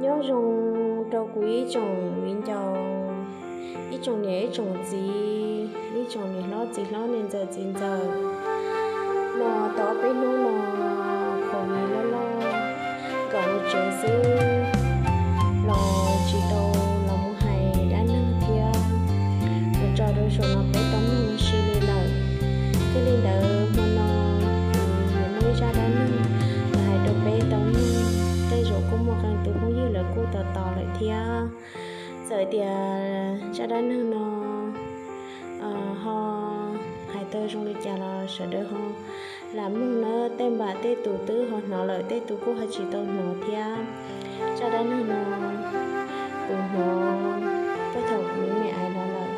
Nyob zoo rau kuv ib tsoom viv ncaus, ib tsoom niam ib tsoom txiv, ib tsoom niam hlob txiv hlob niam ntxawm txiv ntxawm. No tau ob peb hnub no, covid loj loj nkaum tsev xwb, los tsis tau los mus hais dab neeg thiab, los tso rau saum no peb tau mloog ua si li lawm. Yog li ntawd hmo no kuv yuav muaj ib zaj dab neeg los hais rau peb tau mloog. Tej zaum kuj muaj qee tus phooj ywg lawv kuj tos tos lawm thiab. Txawm tias zaj dab neeg no ho hais tau zoo li cas los sawv daws ho lam mloog nawb. Tej npam tej tus twb ho hnov lawm, tej tus kuj ho tsis tau hnov thiab. Zaj dab neeg no kuv hnov txog thaum kuv me me aiv los lawm,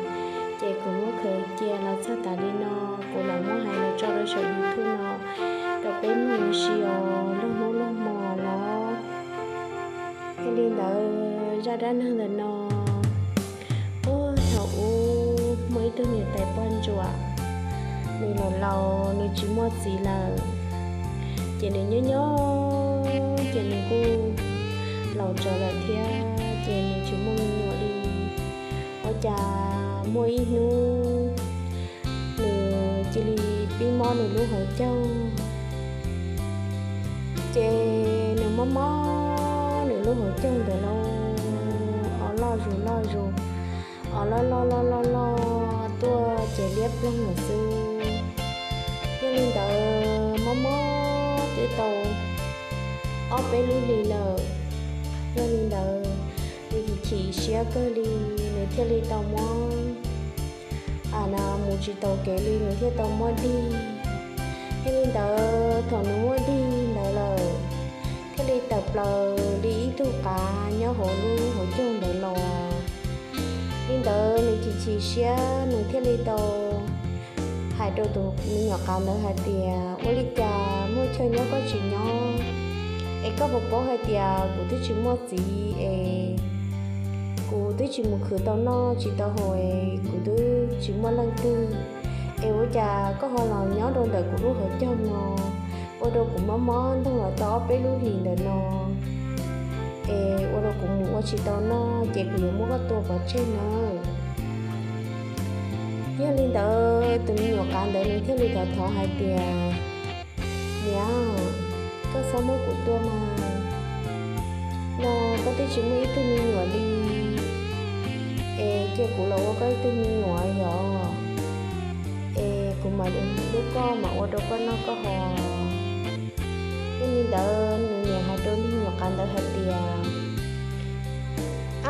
ces kuv muab khaws cia los txog tas li no, kuv los muab hais los tso rau saum YouTube no rau peb mloog ua si os, luag hnub luag hmo los. Yog li ntawd zaj dab neeg ntawm no, puag thaum ub muaj ib tug niam tais poj ntsuam, nws laus laus nws tsis muaj txiv lawm, ces nws nyob nyob ces nws kuj laus tsawv lawm thiab, ces nws tsis muaj me nyuam li. Ua cas muaj ib hnub nws cia li pib mob nws lub hauv caug, ces nws mob mob nws lub hauv caug ntawd lauj, o loj zus loj zus, o loj loj loj loj loj tuaj ces liab ploog lawm xwb. Yog li ntawd mob mob twb tau ob peb lub hlis lawm. Yog li ntawd nws chim chim siab kawg li, nws thiaj li tau muab mus tsis taus kev li, nws thiaj tau muab dig. Yog li ntawd thaum nws muab dig ntawd lawm, thiaj li tawm plaws li ib tug qav nyob hauv lub hauv caug ntawd los. Li ntawd nws chim chim siab, nws thiaj li tau hais rau tus me nyuam qav ntawd hais tias, ua li cas muaj chaw nyob koj tsis nyob, es koj puas paub hais tias kuv twb tsis muaj txiv es kuv twb tsis mus khwv tau noj tsis tau haus es kuv twb tsis muaj leej twg, es ua cas koj ho los nyob rau ntawm kuv lub hauv caug no, ua rau kuv mob mob ntoog los tau ob peb lub hlis ntawm no, es ua rau kuv mus ua tsis tau noj ces kuv yuav muab koj tua pov tseg nawb. Yog li ntawd tus me nyuam qav ntawd nws thiaj li thov thov hais tias, niam, koj txhob muab kuv tua mas, no koj twb tsis muaj ib tug me nyuam li, es cia kuv los ua koj ib tug me nyuam yom, es kuv mam li hlub koj mam ua rau koj noj koj haus. Yog li ntawd nws niam hais rau niag me nyuam qav ntawd hais tias,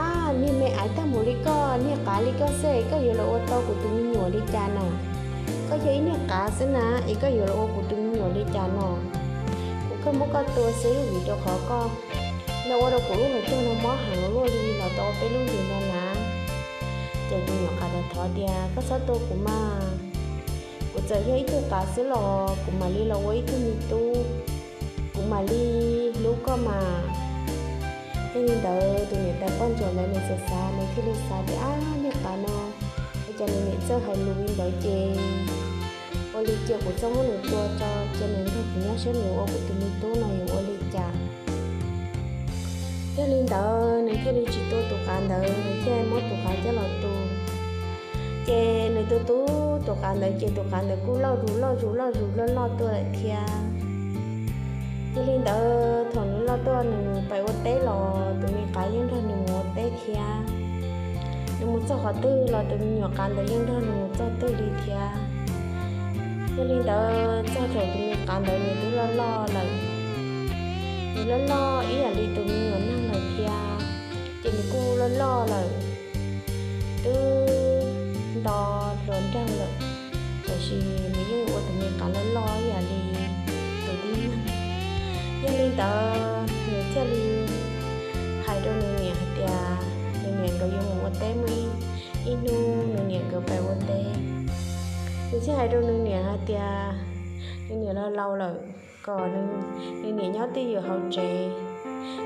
ab, niag me aiv tag npaum li koj, niag qav li koj xwb es koj yuav los ua tau kuv tus me nyuam li cas na? Koj yog ib niag qav xwb na es koj yuav los ua kuv tus me nyuam li cas no? Kuv kawg muab koj tua xwb vim rau qhov koj no ua rau kuv lub hauv caug no mob heev luaj li los tau peb lub hlis no na. Ces tus me nyuam qav thov thov tias, koj txhob tua kuv mas, kuv txawm yog ib tug qav xwb los kuv mam li los ua ib tug me tub, kuv mam li hlub koj mas. Yog li ntawd tus niam tais poj ntsuam ntawd nws txawm xav, nws thiaj li xav tias, ab, niag qav no, ua cas nws niam txawj hais lus li ntawd ces ua li cia kuv txhob muab nws tua tso, cia nws nrog kuv nyob saib nws ua kuv tus me tub no yuav ua li cas. Yog li ntawd nws thiaj li tsis tua tus qav ntawd, nws thiaj muab tus qav coj los tu. Ces nws tus tub tus qav ntawd ces tus qav ntawd kuj loj zus loj zus loj zus loj loj tuaj lawm thiab. Yog li ntawd thaum nws loj tuaj nws pais ua teb los tus me qav yeej nrog nws mus ua teb thiab. Nws mus txog qhov twg los tus me nyuam qav ntawd yeej nrog nws mus txog twg li thiab. Yog li ntawd txog thaum tus me qav ntawd nws twb loj loj lawm, nws loj loj ib yam li tus me nyuam neeg lawm thiab, ces nws kuj loj loj lawm, twb nto hluas nraug lawm, tiam sis nws yeej ua tus me qav loj loj ib yam li tus tib neeg. Yog li ntawd nws thiaj li hais rau nws niam hais tias nws niam nkawd yuav mus ua teb, muaj ib hnub nws niam nkawd pais ua teb. Nws thiaj hais rau nws niam hais tias nws niam los laus lawm, kom nws niam nyob twj ywm hauv tsev,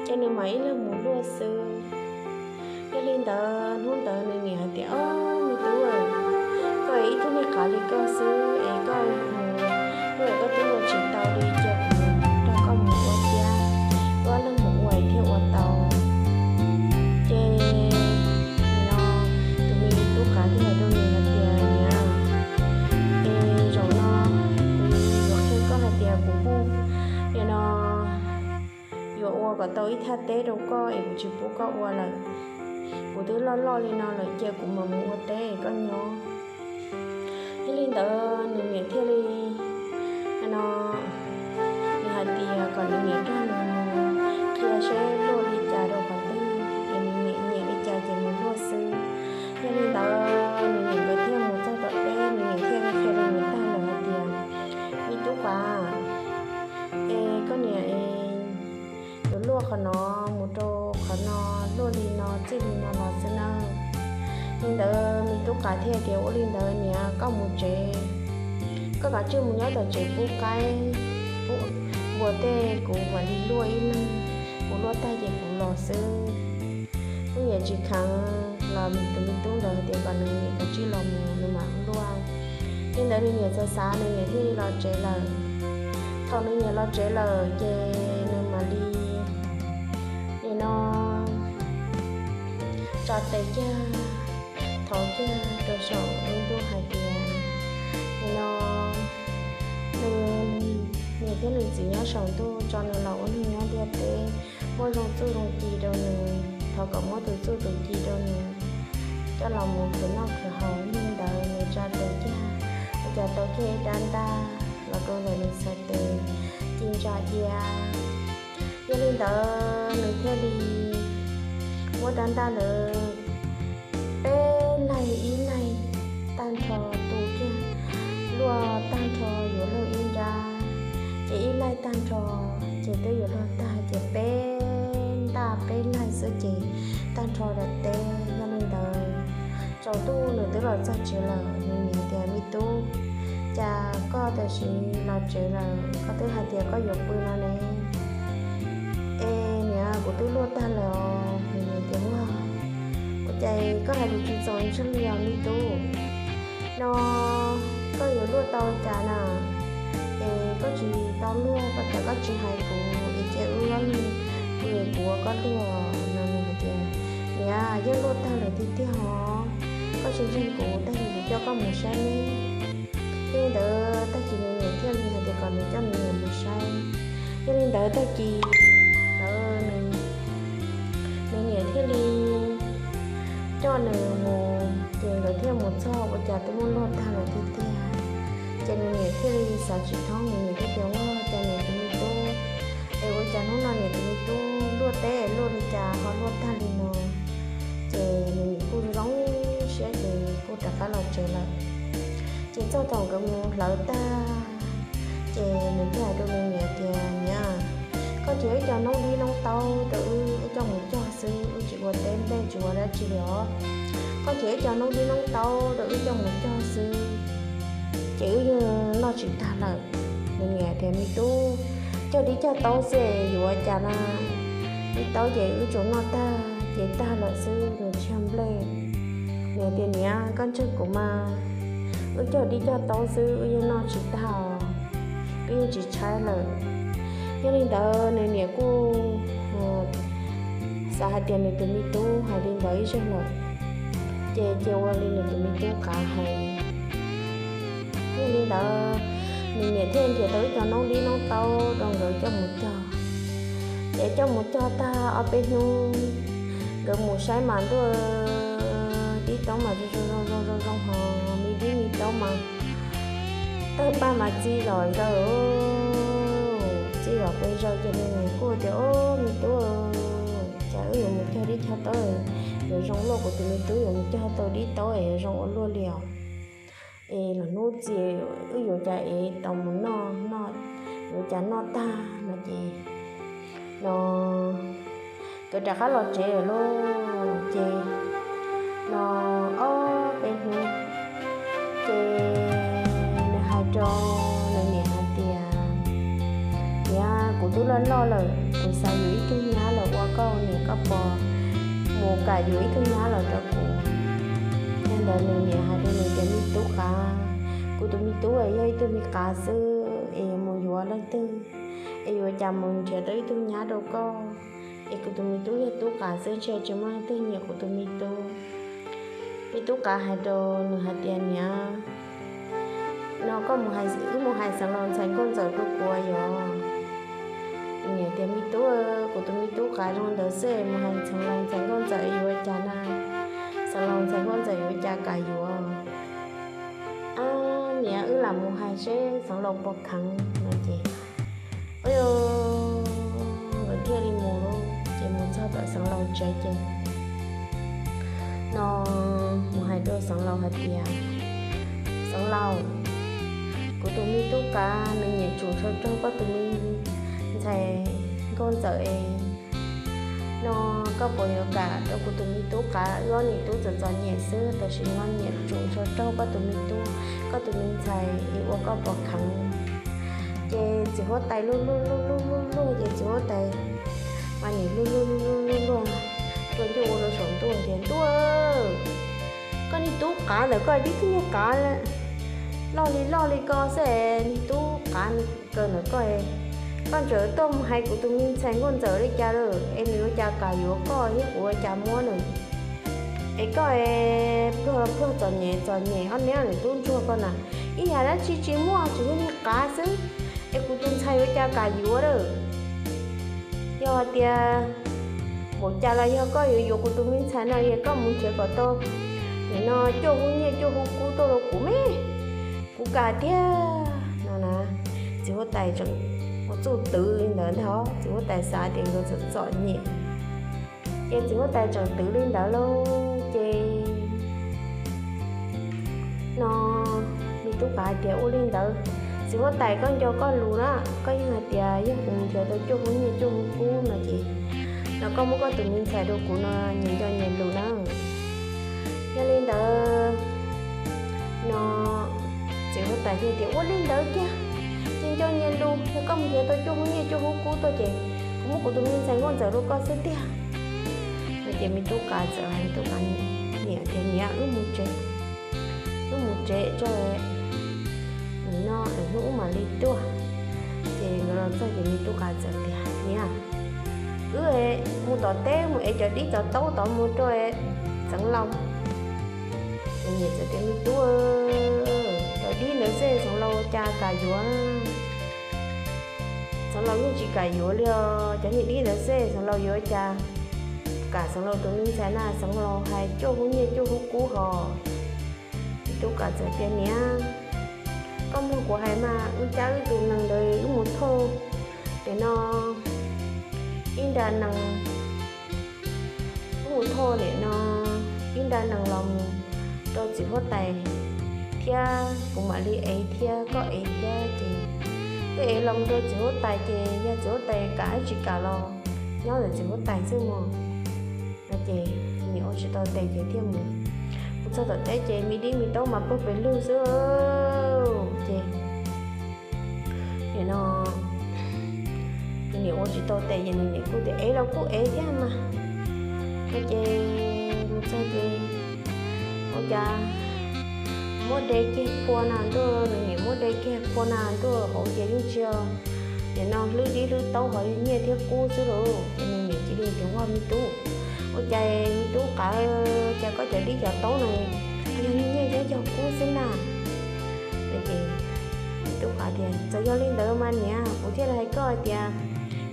ces nws mam ib leeg mus luaj xwb. Yog li ntawd hnub ntawd nws niam hais tias, ob, me tub, koj ib tug niag qav li koj xwb es koj mus luaj koj twb ua tsis tau li, cia kuv nrog koj mus ua thiab, koj leeg mus ua thiaj ua tau. kom tau ib thaj teb rau koj es kuv tsis pub koj ua lawm. Kuv twb loj loj li no lawm, cia kuv mam mus ua teb es koj nyob. Yog li ntawd nws niam thiaj li, no, nws hais tias kom nws niam nrog nws mus qhia seb luaj li cas rau qhov twg, es nws niam nyiam li cas ces nws luaj xwb. Yog li ntawd nws niam nkawd thiaj mus txog tom teb, nws niam thiaj li qhia rau nws tag lawm hais tias, me tub Qav, es koj niam es yuav luaj qhov no mus rau qhov no, luaj li no txij li no los xwb nawb. Li ntawd me tub Qav thiaj tias, ua li ntawd niam, koj mus tsev, koj kav tsij mus nyob tom tsev pub qaib, pub npua tej, kuv mam li luaj ib leeg, kuv luaj tag ces kuv los xwb. Nws niam tsis kheev los tus me tub ntawd hais tias kom nws niam kav tsij los mus nws mam luaj. Li ntawd nws niam xav xav nws niam thiaj li los tsev lawm. Thaum nws niam los tsev lawm ces nws mam li, nim no tsa tes kiag, thov kiag rau saum lub ntuj hais tias, nim no nws niam thiab nws txiv nyob saum ntuj tso nws los ua neeg nyob ntiaj teb, muaj zoo txuj zoo ci rau nws, thov kom muab tus txuj tus ci rau nws coj los mus khwv noj khwv haus. Li ntawd nws tsa tes kiag, ua cas tau kiag ib rab ntaj los rau ntawm nws txhais tes, ci ntsa ia. Yog li ntawd nws thiaj li muab rab ntaj ntawd peb laig, ib laig tag nrho tu kiag, luaj tag nrho yuav luag ib nrab, ces ib laig tag nrho ces twb yuav luag tag, ces peb ntaj peb laig xwb ces tag nrho daim teb. Yog li ntawd tsaus ntuj nws twb los txog tsev lawm, nws niam tias, me tub, cas koj tam sim los tsev lawm, koj twb hais tias koj yuav pw no ne, es niam kuv twb luaj tag lawm os. Nws niam tias, ua, ua cas koj hais lus tsis txaus ntseeg li os me tub, no koj yuav luaj tau cas na, es koj tsis tau luaj, koj cas koj tsis hais kuv es cia wb ob leeg pw es kuv ua koj luaj no. Nws hais tias, niam, yeej luaj tag lawm tiag tiag os, koj tsis ntseeg kuv, tag kis kuv coj koj mus saib ne. Yog li ntawd tag kis nws niam thiaj li hais tias kom nws coj nws niam mus saib. Yog li ntawd tag kis ntawd nws niam thiaj li coj nws mus, ces nkawd thiaj mus txog ua cas twb muab luaj tag lawm tiag tiag. Ces nws niam thiaj li xav tsis thoob, nws niam thiaj tias, ua cas niam tus me tub, es ua cas hnub no niam tus me tub luaj teb luaj li cas ho luaj tag li no. Ces nws niam kuj zoo siab ces kuj rov qab los tsev lawm. Ces txog thaum nkawd mus hlawv tag, ces nws thiaj hais rau nws niam tias, niam, koj nrhiav ib co noob dib noob taub rau wb, wb coj mus cog xwb, wb tsis ua teb nplej tsis ua dab tsi li os. Koj nrhiav ib co noob dib noob taub rau wb coj mus cog xwb, ces wb yeej noj tsis tag lawm. Nws niam tias, me tub, cog dib cog taub xwb yuav ua cas na, dib taub ces wb tsuas noj tag ces tag lawm xwb, nws tsis yog nplej. Nws tias, niam, koj ntseeg kuv mas, wb cog dib cog taub xwb wb yeej noj tsis tag, wb yeej tsis tshaib lawm. Yog li ntawd nws niam kuj xav hais tias nws tus me tub hais li ntawd ib zaug lawm, ces cia ua li nws tus me tub Qav hais. Yog li ntawd nws niam thiaj nrhiav tau ib co noob dib noob taub rau nkawd coj mus cog. Ces coj mus cog tag ob peb hnub, nkawd mus saib mas ntuj, dib taub mas zoo zoo zoo zoo zoo ho, me dib me taub mas tawg paj mas txi zom zaws, txi zom pes zaws. Ces nws niam kuj tias, o, me tub, cas wb yuav mus cog dib cog taub yuav zoo luaj, kuv tus me tub yuav mus cog tau dib taub es yuav zoo ua luaj li os. Es lwm hnub txias wb yuav cas es tau mus noj, noj, yuav cas noj tag no ces no nkawd rov qab los tsev lawm lauj. Ces no ob peb hnub ces nws hais rau nws niam hais tias, niam, kuv twb loj loj lawm, kuv xav yuav ib tug nyab los ua koj niam koj pog, mus kam yuav ib tug nyab los rau kuv. Yog ntawd nws niam hais rau nws tias, me tub Qav, kuv tus me tub yog ib tug me qav xwb es mus yuav leej twg es yuav cas mus nrhiav tau ib tug nyab rau koj, es kuv tus me tub yog tub qav xwb ntshe tsis muaj leej twg nyiam kuv tus me tub. Me tub qav hais rau nws hais tias, niam, no koj mus, wb mus hais xeev laus ntxhais nkauj ntxawm rau kuv yom. Niam tias, Me tub, kuv tus me tub qav zoo ntawd xwb, mus hais Xeev Laus ntxhais Nkauj Ntxawm yuav ua cas na? Xeev Laus ntxhais Nkauj Ntxawm yuav ua cas kam yuav? Ab, niam, wb lam mus hais seb Xeev Laus puas kheev no ces, ua, nkawd thiaj li mus lauj. Ces mus txog tom Xeev Laus tsev ces no mus hais rau Xeev Laus hais tias, Xeev Laus, kuv tus me tub qav nws nyiam tsum tshau raug koj tus me ntxhais Nkauj Ntxawm es no koj puas yuav kam rau kuv tus me tub qav? Wb ob niam tub txom txom nyem xwb, tab sis no nyiam tsum tshau raug koj tus me tub, koj tus me ntxhais es ua koj puas kheev? Ces txiv huab tais luag luag luag luag luag luag ces txiv huab tais mas nim luag luag luag luag luag luag, tuaj ncuj ua rau saum ntuj tias, Ntuj, koj niag tub qav ntawm koj tib tug niag qav loj li loj li ko xwb, niag tub qav kaw ntawm koj, koj ntseem tuaj mus hais kuv tus me ntxhais Nkauj Ntxawm li cas lawm es nws ua cas kam yuav koj thiab kuv ua cas muab nws? Es koj pluag pluag txom nyem txom nyem ob neb nws tub ntsuag koj na, ib yam dab tsi tsis muaj, tsuas yog niag qav xwb, es kuv tus ntxhais ua cas kam yuav lawm? Yog hais tias npaum cas los yog koj yuav yuav kuv tus me ntxhais no es koj mus nrhiav kom tau nim no cuaj hub nyiaj cuaj hub kub tuaj rau kuv me, kuv kam tiag no na. Txiv huab tais tseem ua txuj twv li ntawd ntag, txiv huab tais xav tias nkawd txom txom nyem, ces txiv huab tais tseem twv li ntawd lauj. Ces no me tub qav hais tias, Ua li ntawd, txiv huab tais, koj nco koj lus na, koj yeej hais tias yog kuv mus nrhiav tau cuaj hub nyiaj cuaj hub kub no ces no koj muab koj tus me ntxhais rau kuv no nyias nco nyias lus na. Yog li ntawd no txiv huab tais thiaj tias, Ua li ntawd kiag, nyias nco nyias lus, yog koj mus nrhiav tau cuaj hub nyiaj cuaj hub kub tuaj ces kuv muab kuv tus me ntxhais Nkauj Ntxawm rau koj xwb tiag. No ces me tub qav txawm hais me tub qav niam tias, Niam, wb mus tsev, wb mus tsev tso, nim no lwm hnub wb mam li tuaj. Ces nkawd los txog ces me tub qav txawm tias, Niam, wb mus tom teb mus ev cov dib cov taub tod mus rau Xeev Laus. Ces niam txawm tias, Me tub, cov dib ntawd xwb Xeev Laus ua cas kam yuav? Xeev Laus yeej tsis kam yuav li os, cov niag dib ntawd xwb Xeev Laus yuav ua cas kam Xeev Laus tus me ntxhais na, Xeev Laus hais cuaj hub nyiaj cuaj hub kub hos. Me tub qav txawm tias, Niam, koj mloog kuv hais mas, wb cab wb tus nees ntawd wb mus thauj nim no ib nra nees, wb mus thauj nim no ib nra nees los mus rau txiv huab tais thiab kuv mam li ev thiab koj ev thiab ces wb ev los mus rau txiv huab tais ces yog txiv huab tais kam tsis kam los nyob ntawm txiv huab tais xwb mog. No ces niam ua tsis tau tes ces thiaj mus, mus txog tom teb ces me dib me taub mas pawg pes lug xwb ces nim no nws niam ua tsis tau tes ces nws niam kuj tias, Ev los kuj ev thiab mas. No ces mus txog ces ua cas muab de kiag phua na ntuj, nws niam muab de kiag phua na ntuj hauv ces yeej tsis yog nim no hlwb dib hlwb taub ho yog nyiaj thiab kub xwb lauj. Ces nws niam cia li tias, Ua me tub, ua cas me tub qav, cas koj cov dib cov taub no yog nyiaj thiab yog kub xwb na? Ces tub qav tias, Txawm yog li ntawd mas niam, kuv thiaj li hais koj hais tias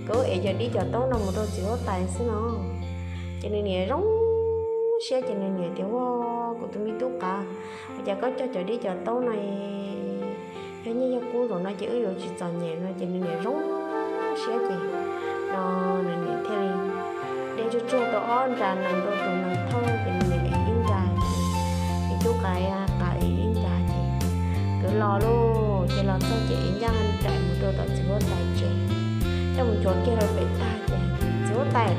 kom wb ev cov dib cov taub no mus rau txiv huab tais xwb no. Ces nws niam zoo siab ces nws niam tias, Ua, kuv tus me tub qav, ua cas koj coj cov dib cov taub no yog nyiaj yog kub zaum no ces wb yuav tsis txom nyem no. Ces nws niam zoo siab ces no nws niam thiaj li de tsuag tsuag tau ob nra nees rau tus nees thauj ces nws niam ev ib nra ces me tub qav, qav ev ib nra ces nkawd los lauj. Ces los txog ces ev ncaj nraim mus rau tom txiv huab tais tsev, coj mus nchuav kiag rau pem tag ces, Txiv huab tais,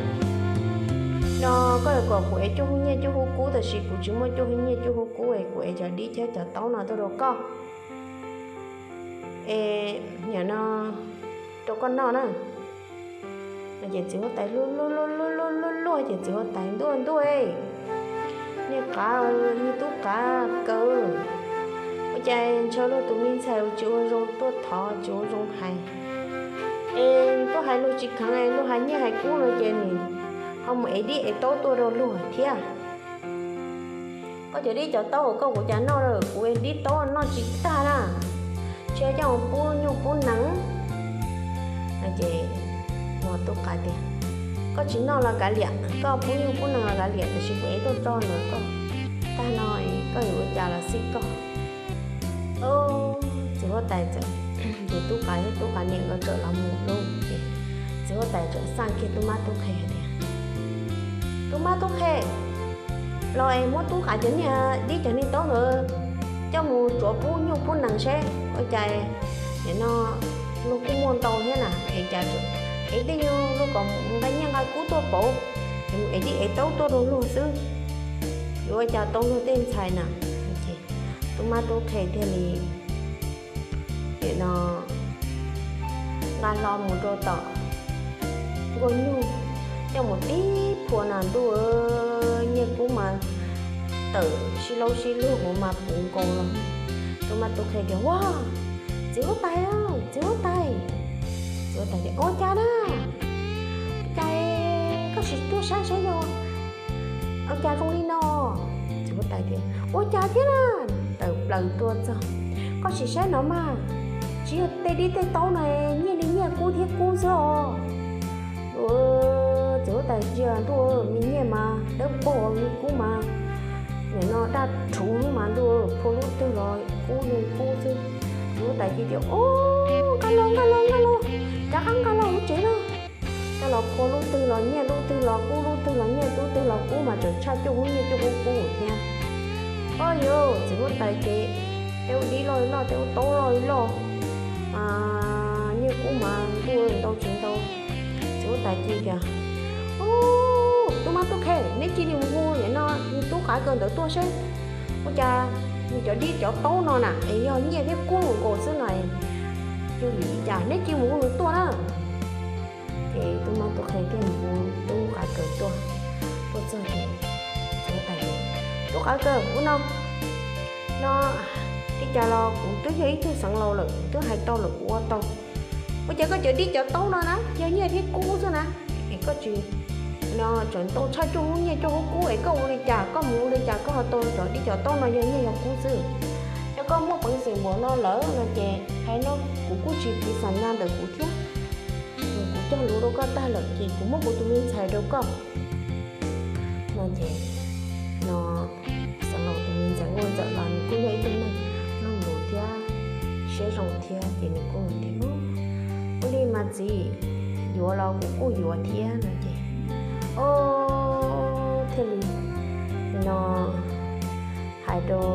no koj yuav kom kuv ev cuaj hub nyiaj cuaj hub kub tab sis kuv tsis muaj cuaj hub nyiaj cuaj hub kub es kuv ev cov dib thiab cov taub no tuaj rau koj es nim no rau koj noj na. No ces txiv huab tais luag luag luag luag luag luag ces txiv huab tais, Ntuj ntuj, niag qav, niag tub qav kaw, ua cas ntshaw luag tus me ntxhais tsis ua zoo tuaj thov tsis ua zoo hais es tuaj hais luag tsis kheev, luag hais nyiaj hais kub no ces nws ho mus ev dib ev taub tuaj rau luag thiab. Koj cov dib cov taub uas koj kuv cas noj lawm, kuv dib taub noj tsis tag na, tsis coj mus pub nyuj pub nees. No ces Tub qav tias, koj tsis noj los kav liam, koj pub nyuj pub nees los kav liam, tiam sis kuv ev tuaj tso ntawm koj, tag no koj yuav ua cas los xij koj. Txiv huab tais txawm, ces tub qav thiab tub qav niam nkawd txawm los mus lawm ces txiv huab tais txawm xaj kiag tub mab tub qhe tias, tub mab tub qhe, los es muab tub qav cov niag dib cov niag taub ntawd coj mus tsuav pub nyuj pub nees seb ua cas, nim no luag kuj muaj ntau thiab na, es cas es tej nyuag luag kom nqa nyiaj nqa kub tuaj pauv, es dib es taub tuaj rau luag xwb, yuav ua cas tau luag tej ntxhais na. Tub mab tub qhe thiaj li nim no nqa hlo mus rau tom nkuaj nyuj, coj mus tib phua no ntuj, nyiaj kub mas tawm sib laub sib lug ua mas puv nkaus los. Tub mab tub qhe tias, ua, txiv huab tais, txiv huab tais, txiv huab tais tias, ua cas na, cas koj sim tuaj saib saib yog ua cas zoo li no. Txiv huab tais tias, ua cas thiab na, tawm plaws tuaj txog, koj sim saib no mas, tsis yog tej dib tej taub no, nyiaj li nyiaj kub thiab kub xwb os. Txiv huab tais tias, ntuj, me nyiaj mas dawb paug, me kub mas nim no daj rhuv mas ntuj, phua lub twg los kub li kub xwb. Txiv huab tais cia tias, o, nqa los nqa los nqa los, rov qab nqa los hauv tsev na. Nqa los phua lub twg los nyiaj, lub twg los kub, lub twg los nyiaj, lub twg los kub mas tseem tshaj cuaj hub nyiaj cuaj hub kub thiab. O yus, txiv huab tais ces tej ua dib loj loj, tej ua taub loj loj, nyiaj kub mas ntuj ntau tsis ntau. Txiv huab tais cia tias, tub mab tub qhe, neb cia li mus hu nim no tub qav kaws ntawd tuaj seb ua cas nws cov dib cov taub no na es yog nyiaj thiab kub nkaus xwb no, cia li cas neb cia li mus hu nws tuaj na. Ces tub mab tub qhe thiaj mus hu tub qav kaws tuaj. Tuaj txog ces txiv huab tais tias, tub qav kaws, ua no, no, li cas los kuv twb yog ib tug xeev laus lawm, kuv twb hais tau lawm, kuv ua tau. Ua cas koj cov dib cov taub no na yog nyiaj thiab kub xwb na, es koj tsis, no tseem ntau tshaj cuaj hub nyiaj cuaj hub kub es koj ua li cas, koj mus ua li cas koj ho tau cov dib cov taub no yog nyiaj yog kub xwb? Yog koj muaj peev xwm npaum no lawm no ces hais no kuv kuj tsis piv xam na ntawm kuv thiab. Kuv cog lus rau koj tag lawm ces kuv muab kuv tus me ntxhais rau koj. No ces, no, xeev laus tus me ntxhais Nkauj Ntxawm los nws kuj yog ib tug neeg mloog lus thiab siab zoo thiab ces nws kuj tias, ua li mas txiv, yuav los kuv kuj yuav thiab no ces, o, thiaj li, no, hais rau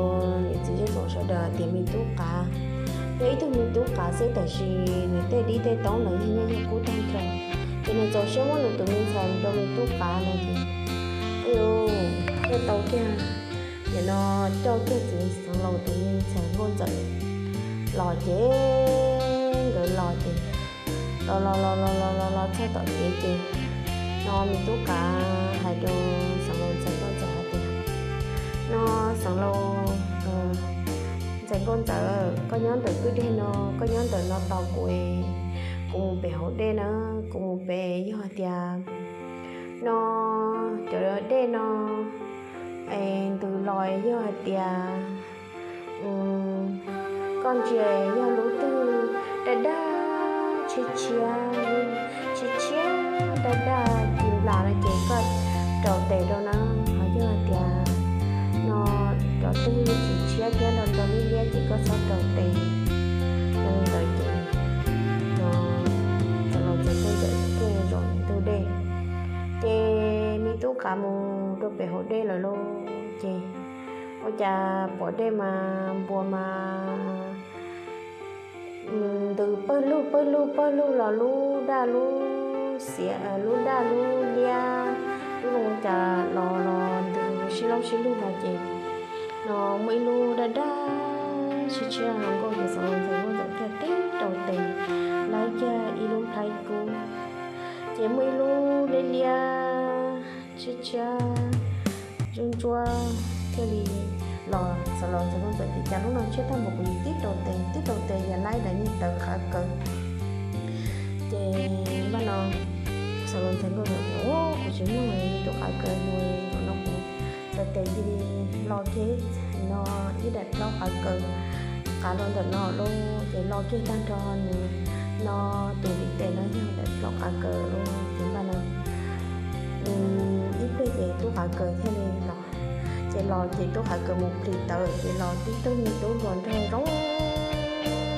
niam txiv zej tsoom sawv daws tias me tub qav yog ib tug me tub qav xwb tab sis nws tej dib tej taub ntawd yog nyiaj yog kub tag nrho. Ces nws txaus siab muab nws tus me ntxhais rau me tub qav no ces, thiaj tau kiag, nim no coj kiag txiv xeev laus tus me ntxhais Nkauj Ntxawm los ces nkawd los ces los los los los los los los txog tom kev ces, no me tub qav hais rau xeev laus ntxhais Nkauj Ntxawm hais tias, no xeev laus ntxhais Nkauj Ntxawm, koj nyob ntawm kwj deg no, koj nyob ntawm no tos kuv, kuv mus pem hauv dej na, kuv mus pem yog hais tias, no cov dej no es ntws los yog hais tias koj ntsia yog lub twg daj daj tshiab tshiab, tshiab tshiab daj daj ci nplas no ces koj rau tes rau na, ho yog hais tias no cov twg tsis tshiab thiab nrog nrog liab liab ces koj txhob rau tes. Yog li ntawd ces, no xeev laus ntxhais Nkauj Ntxawm thiaj zaum ntug dej. Ces me tub qav mus rau pem hauv dej lawm lauj ces, ua cas pom dej mas npua mas ntws pawg lug pawg lug pawg lug los lub daj lub xiav, lub daj lub liab, lub zoo cas los los ntws sib laub sib lug los ces, no muaj ib lub daj daj tshiab tshiab hluas nkauj ces xeev laus ntxhais Nkauj Ntxawm thiaj tib rau tes laib kiag ib lub nplhaib kub. Ces muaj ib lub liab liab tshiab tshiab ntsuab ntsuab thiaj li los, xeev laus ntxhais Nkauj Ntxawm tias cas lub no tshiab tag npaum kuv tib rau tes tib rau tes yog laib daim niag tawv qav kaws. Ces npaj no xeev laus ntxhais Nkauj Ntxawm tias, kuv tsis mloog li tus qav kaws yus, zaum no kuv txhais tes cia li lo kiag no ib daim plaub qav kaws qav los ntawm no lauj. Ces lo kiag tag nrho nws No tus viv tes no yog daim plaub qav kaws lawm ces npaj no ib pliag ces tub qav kaws thiaj li los. Ces los ces tub qav kaws mus plis tawv ces los tib tug me tub hluas nraug zoo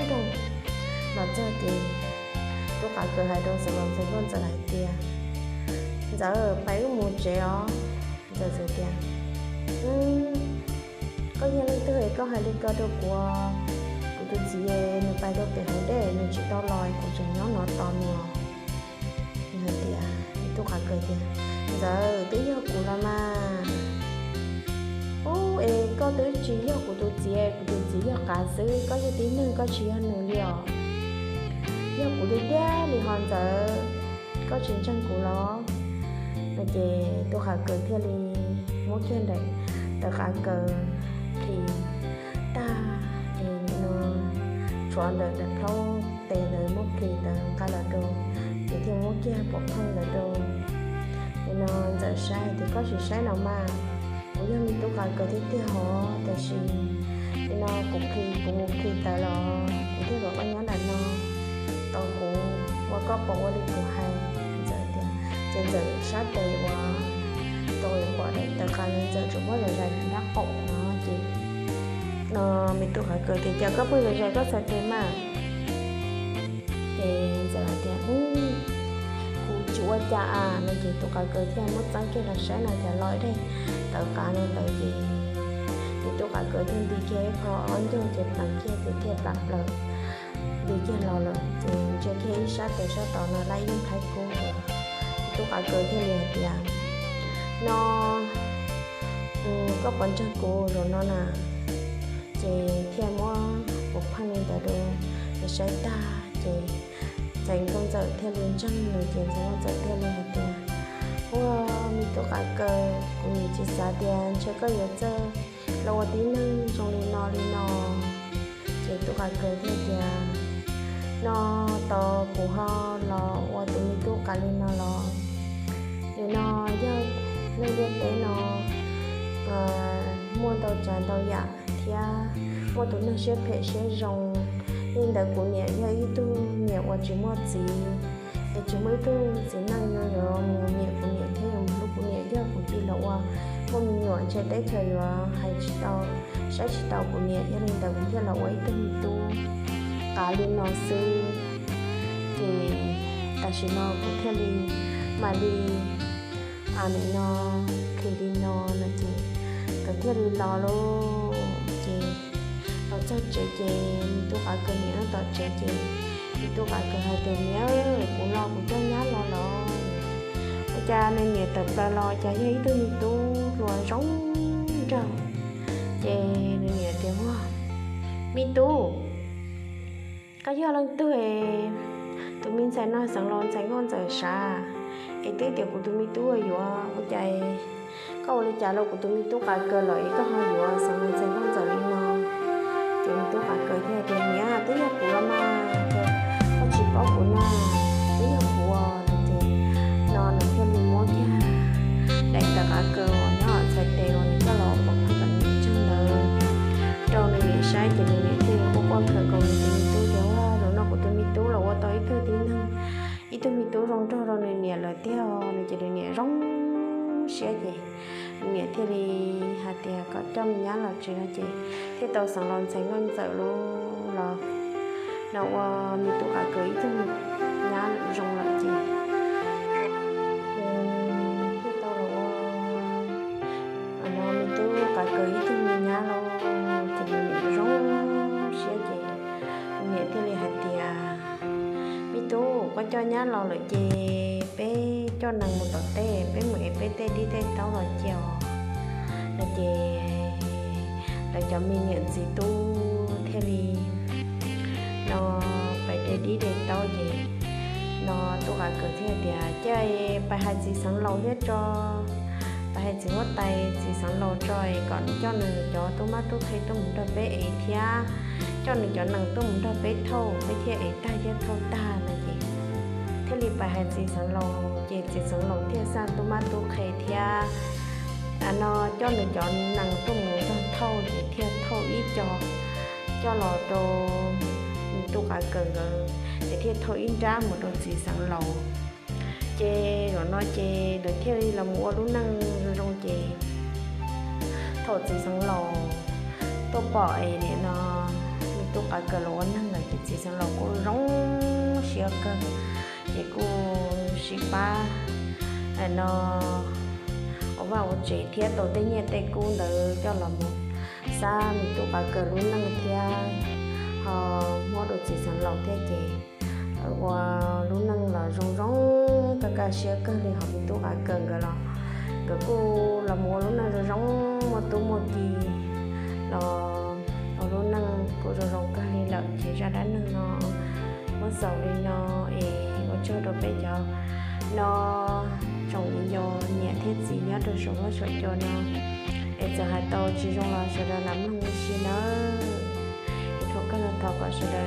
nraug. Los txog ces tub qav kaws hais rau Xeev Laus ntxhais Nkauj Ntxawm hais tias, Ntxawm, pais wb mus tsev os. Ntxawm tias, Koj yog leej twg koj hais li ko rau kuv? Kuv tus txiv nws pais rau pem hauv dej nws tsis tau los, kuv tseem nyob no tos nws. Nws hais tias, tub qav kaws tias, Ntxawm, twb yog kuv los mas. Ub, es koj twb tsis yog kuv tus txiv, kuv tus txiv yog qav xwb, koj yog tib neeg koj tsis yog nws li os. Yog kuv tiag tiag li ho Ntxawm, koj tsis ntseeg kuv los? No ces tub qav kaws thiaj li muab kiag ntawm tawv qav kaws plis tag, no tshuav ntawm daim plaub tes ntawd muab plis ntawd nqa los rau, ces thiaj muab kiag pov pheej ntawd rau. No Ntxawm saib tias, Koj sim saib no mas, kuv yog me tub qav kaws tiag tiag hov, tab sis no kuv plis, kuv mus plis tawv los kuv thiaj kom koj nyob nram no tos kuv, ua koj pom ua li kuv hais. Ntxawm tias, ces Ntxawm sab tes uas tau pom daim tawv qav, Ntxawm tsuas muab zais zais nrab qaum no ces no me tub qav kaws tias, Cas koj pheej zais zais koj txhais tes mas? Ces Ntxawm hais tias, Kuv tsis ua cas a. No ces tub qav kaws thiaj muab txeeb kiag los saib no cas los ib daim tawv qav no ntawd ces me tub qav kaws thiaj nti kiag ib qho ob ncaug ces pleev kiag ces thiaj plam plaws nti kiag los lawm ces ntsia kiag ib sab tes sab tod no lab ib lub nqhaib kub ces tub qav kaws thiaj li hais tias, No koj puas ntseeg kuv zaum no na? Ces thiaj muab pov pheej li ntawd rau saib tag ces ntxhais Nkauj Ntxawm thiaj li ntseeg nws ces ntxhais Nkauj Ntxawm thiaj li hais tias, Ua, me tub qav kaws, kuv nim tsis xav tias ntshe koj yuav txawj los ua tib neeg zoo li no li no. Ces tub qav kaws thiaj tias, No tos kuv ho los ua tus me tub qav li no los? Nim no yog neeg ntiaj teb no muaj ntau tsav ntau yam thiab muaj tus neeg siab phem siab zoo. Li ntawd kuv niam yog ib tug niam uas tsis muaj txiv, es tsis muaj ib tug txiv neej yuav mus nyiam kuv niam thiab yuav mus hlub kuv niam. Yog kuv cia li los ua muaj me nyuam ntshe teb chaws yuav hais tsis tau, saib tsis tau kuv niam. Yog li ntawd kuv thiaj los ua ib tug me tub qav li no xwb. Ces tam sim no kuv thiaj li mam li nim no plis li no no ces nkawd thiaj li los lauj. Ces los txog tsev ces me tub qav kaws niam nyob tom tsev ces me tub qav kaws hais tias, Niam, kuv los kuv coj nyab los los. Ua cas nws niam tawm plaws los cas yog ib tug me tub hluas zoo nraug. Ces nws niam tias, Ua, me tub, koj yog leej twg? Tus me ntxhais no Xeev Laus ntxhais Nkauj Ntxawm sav, es twb tias kuv tus me tub yuav, ua cas koj ua li cas los kuv tus me tub qav kaws los es koj ho yuav Xeev Laus ntxhais Nkauj Ntxawm li no? Ces me tub qav kaws thiaj tias, Niam, twb yog kuv los mas, koj tsis paub kuv na, twb yog kuv. Ces no nws thiaj li muab kiag daim tawv qav kaws uas nyob txhais tes uas nws coj los pov pheej kom nws ntseeg ntawd rau nws niam saib. Ces nws niam thiaj li quaj quaj khawm nkaus nws tus me tub tias, Ua, zaum no kuv tus me tub los ua tau ib tug tib neeg, ib tug me tub zoo nraug rau nws niam lawm tiag no. Ces nws niam zoo siab ces nws niam thiaj li hais tias kom coj me nyab los tsev no ces thiaj tau Xeev Laus ntxhais Nkauj Ntxawm los no ua me tub qav kaws ib tug me nyab zoo lawm ces thiaj tau los ua no me tub qav kaws ib tug me nyab los. Ces nws niam zoo siab ces nws niam thiaj li hais tias, Me tub, koj coj nyab los lawm ces peb coj nees mus tom teb, peb mus ev peb tej dib tej taub los cia os. No ces lawv cov me niam txiv tub thiaj li no pais de dib de taub ces no tub qav kaws thiaj tias, Cia pais hais txiv Xeev Laus thiab tso, pais hais txiv huab tais txiv Xeev Laus tso es kom nws coj nws cov tub mab tub qhe tuaj mus nrog peb ev thiab coj nws cov nees tuaj mus nrog peb thauj, peb thiaj ev tag thiab thauj tag no ces thiaj li pais hais txiv Xeev Laus ces txiv Xeev Laus thiaj xa tub mab tub qhe thiab no coj nws cov nees tuaj mus nrog thauj ces thiaj thauj ib co coj los rau me tub qav kaws nkawd, ces thiaj thauj ib nrab mus rau txiv xeev laus. Ces zaum no ces lawv thiaj li los mus ua lub neej zoo zoo ces thaum txiv xeev laus tuaj pom es nim no me tub qav kaws los ua neej lawm ces txiv xeev laus kuj zoo siab kawg, ces kuj sib pab no ua vaj ua tsev thiab tau tej nyiaj tej kub ntawd coj los mus xa me tub qav kaws lub neej thiab ho muab rau txiv xeev laus thiab ces ua lub neej los zoo zoo kaj kaj siab kawg li. Ho me tub qav kaws nkawd los nkawd kuj los mus ua lub neej zoo zoo muaj tub muaj ki los ua lub neej kuj zoo zoo kawg li lawm. Ces zaj dab neeg no muab xaus li no es ua tsaug rau peb cov no tsoom me nyuam niam thiab txiv nyob rau saum huab saum cua no es txawm hais tau tsis zoo los sawv daws lam mloog ua si nawb. Es thov koj no thov kom sawv daws